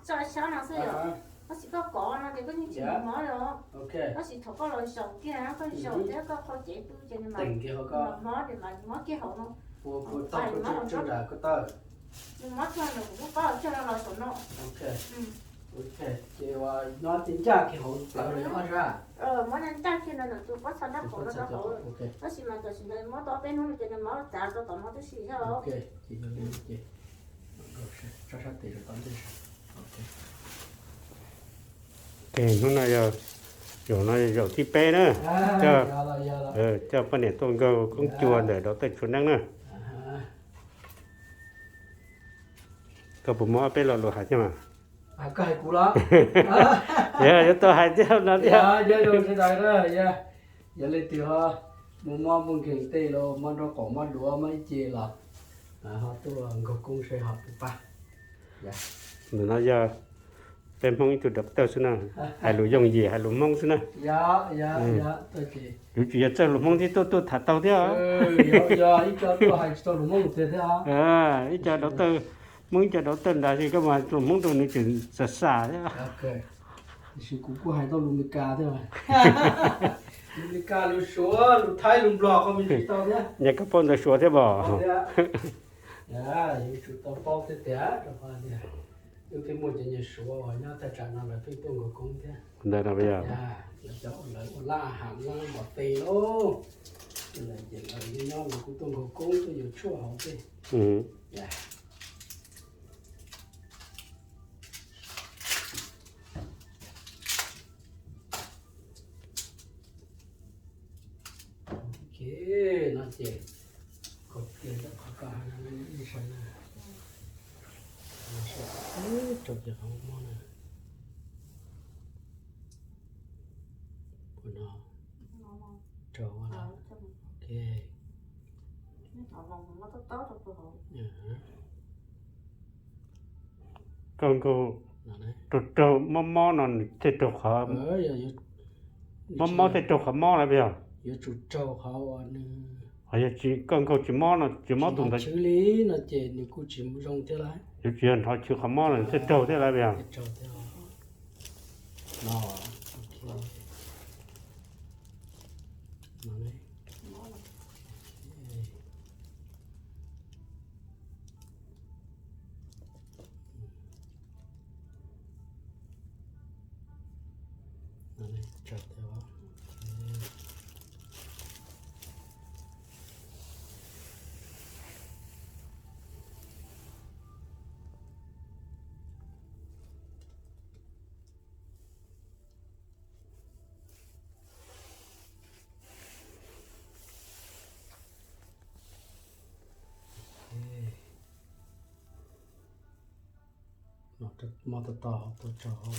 tso sab no xwb yom. Tab sis koj kov no ces koj yeej tsis mus mob li os. Tab sis thaum koj los zaum kiag koj zaum thiab koj qhau cev pw ces nws mam mob ces mam mob kiag hauv no. Nws mob txog nws kuj pab los txog no los saum no. Ces nyob ces ncaj kiag hauv plawv los yog ob sab. Mob ncaj kiag no ntawm tus pob txha nrab qaum no rau hauv. Tab sis mas tam sim no mob tau ob peb hnub no ces nws mob txav rau tom no tib si thiab. Hnub no yog zaum no zaum thib peb na, coj poj niam tuaj nkaug koob cua ntawm dov tawj tsua neeb na. Koj puas muab ob peb lo lus hais thiab mas? Koj hais kuv los? Yog yuav tau hais thiab no thiab. Yog leej twg ho muaj mob muaj nkeeg tej los mob nraub qaum mob duav mob ib ce los ho tuaj nkaug koob seb ho puas pab. Ntawm no yog peb Hmoob ib tug doctor xwb na, hais lus yooj yim hais lus Hmoob xwb na. Yuav tsis yog txawj lus Hmoob thiab tuaj tuaj tham tau thiab. Ib co doctor Hmoob ib co doctor nrad es koj mas lus Hmoob rau nws tseem xam xam thiab. Tiam sis kuv kuj hais tau lus Meskas thiab. Lus Meskas, lus Suav, lus Thaib, lus Nplog qhov me ntsis tau thiab. Nyias koj paub ntawv Suav thiab pom? Yuav tsum tau paub thiab tias rau qhov tias wb pheej muaj cov nyuag Suav uas nyob thaj tsam no lawv pheej tuaj nkaug koob thiab. Ntawd no yog lawv ua laj ham laj npam tes lauj. Lawv ces lawv nyob nyob lawv kuj tuaj nkaug koob tuaj yuav tshuaj hauv tej. Ces no ces kaum kiag ntawm qhov koj hais no ib sawv na, rau kiag qhov mob na. Ua no rau, ok. Koj nkaug raug raug mob mob no nws thiaj raug qhov, mob mob thiaj raug qhov mob lawm yog? Yog tsis koj nkaug tsis mob no tsis mob tus ntawd li no ces nws kuj tsis zoo thiab lauj. Yuav tsis yog nrov chwv qhov mob los nws thiaj raug thiab lauj yog? Mob tau tau hauv tuaj tso hauv.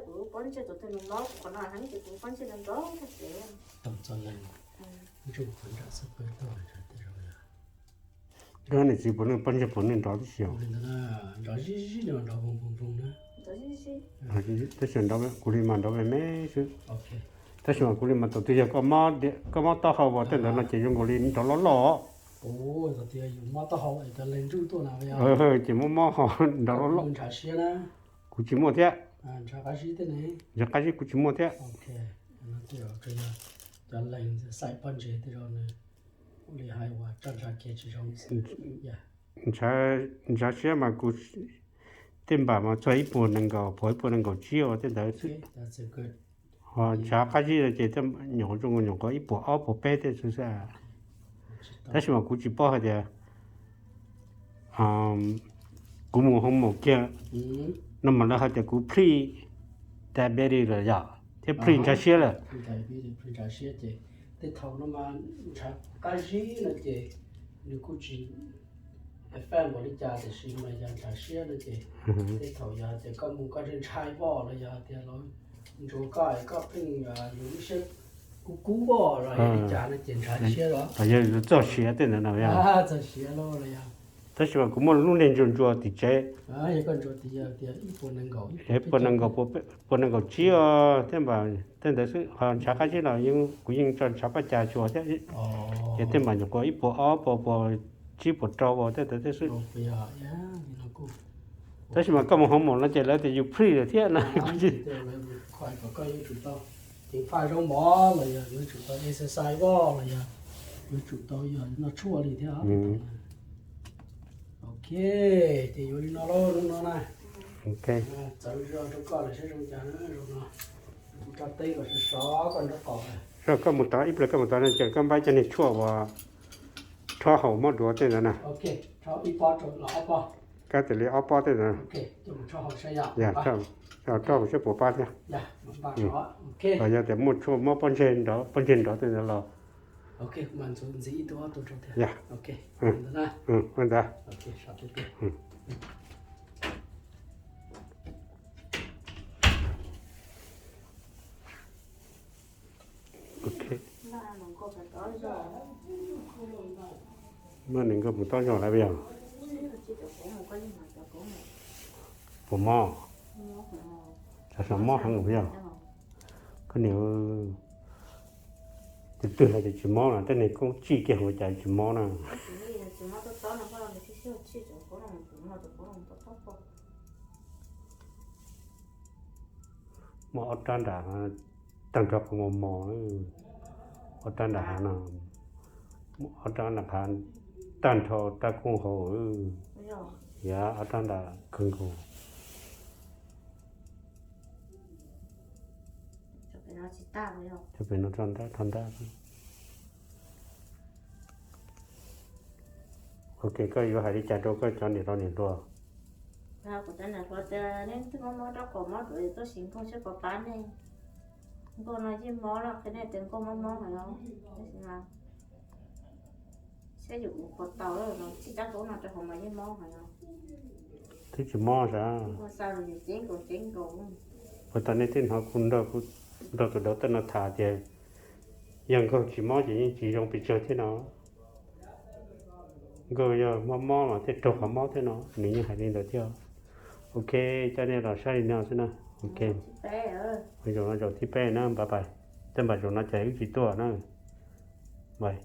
Kuv pob ntseg tus twg nws mob kuv qhov no heev ces kuv pob ntseg nrov nrov tag ces. Tau txog leej ntsuj qhov nram xab pawg tuaj ntshe tej zaum yog. Nrog niam txiv puav leej pob ntseg puav leej nrov tib si os. Nrov zib zib no nrov voog voog voog na. Tab sis nrov kuv li mas nrov me me xwb. Tab sis mas kuv li mas thaum twg yog koj mob taub hau uas tej ntawd no ces zoo nkaus li nrov loj loj. Thaum twg yus mob taub hau es cov leeg ntsuj tuaj na, ces mob mob ho nrov loj loj. Ntshav siab na. Kuv tsis muaj thiab. Ntshav qab zib thiab ne. Ntshav qab zib kuv tsis muaj thiab. Cov leeg xaim pob ntseg tej zaum nws ua li hais uas tso ntshav kiag tsis zoo. Ntshav, ntshav siab mas kuv tej npam mas txog ib puas nees nkaum, pom ib puas nees nkaum tsib uas tej ntawd xwb. Ho ntshav qab zib no ces tej nyuam qhuav zoo nyuam qhuav ib puas ob puas peb tej xwb xwb. Tab sis mas kuv tsis paub hais tias kuv mus hoo maum kiag no mas lawv hais tias kuv pre diabetes lawm yom, thiab pre ntshav siab lawm. Ntshav siab ces tej thaum no mas ntshav qab zib no ces nws kuj tsis faj npaum li cas, tiam sis mas yog ntshav siab no ces tej thaum yog tias koj mus koj ntshai voj los yog tias lawv ntsuas koj es koj pheej yus lub siab kub kub voj los yog li cas no ces ntshav siab los. Yog txog siav tej ntawd no, txog siav los los yog Tab sis mas kuv muaj lub niag ntsuas ntsuas tim tsev, pua nees nkaum tsib os, thiab mas tej ntawd xwb, ho ntshav qab zib los kuv yeej tso ntshav paj cas tsuas thiab, ces tej mas nyuam qhuav ib puas ob puas, puas tsib puas rau tej ntawd thiab xwb. Tab sis mas koj mus hauv mom no ces lawv tias yus free lawm thiab no. Ces faj zaub mov los yog yuav tsum tau exercise los yog yuav tsum tau yog noj tshuaj li thiab. Ok, ces yuav li no lauj, hnub no na. Txawv zog rau koj lawm, saib zoo cas na, zoo no. Kuv tso teb kom sov sov koj nraub qaum. Koj mus tod, ib pliag koj mus tod no ces koj npaj cov niag tshuaj uas rho haus mob duav tej ntawd na. Kab tes li ob pob tej ntawd. Yog, rho haus saib puas pab thiab. Los yog tias muaj tshuaj mob pob ntseg nrov tej ntawd los. Yog, ua ntawd. Muab nees nkaum mus tob zog lawm yog. Puas mob? Tsam mob heev yog. Koj niam, tus twg hais tias tsis mob no, tej niag koob tsij kiag hauv cas tsis mob na. Muaj ob rab nram tag nrho qhov mos mos, ob rab nram hav no, ob rab nram hav tag nrho rab koob hauv, yog ob rab nram kawg nkaus. Pem no rho ntab, rho ntab. Ok, koj yuav hais li cas rau koj cov niam hluas niam hluas? Kuv cov niam hluas tias nej twb mob mob rab qaum mob duav tuaj sim nkaug seb puas pab nej. Nkaug no yeej mob no, qhia nej tias nkaug mob mob heev no. Tab sis mas saib yus ua puas tau no, txij rab koob no rau hauv mas yeej mob heev no. Twb tsis mob sav. Ua xa lus ceeb nkaus ceeb nkaus. Puas tas nej twb hnov kuv nrog tus dauv tej no tham tias yog nkaug tsis mob ces yeej tsis zoo pes tsawg thiab no. Nkaug yog mob mob mas thiaj raug qhov mob thiab no, nws yeej hais li ntawd thiab. Ok, coj nej los saib li no xwb na. Ok, zaum no zaum thib peb na, npaj pais, tej npaj zaum no ces wb tsis tuaj na, npaj.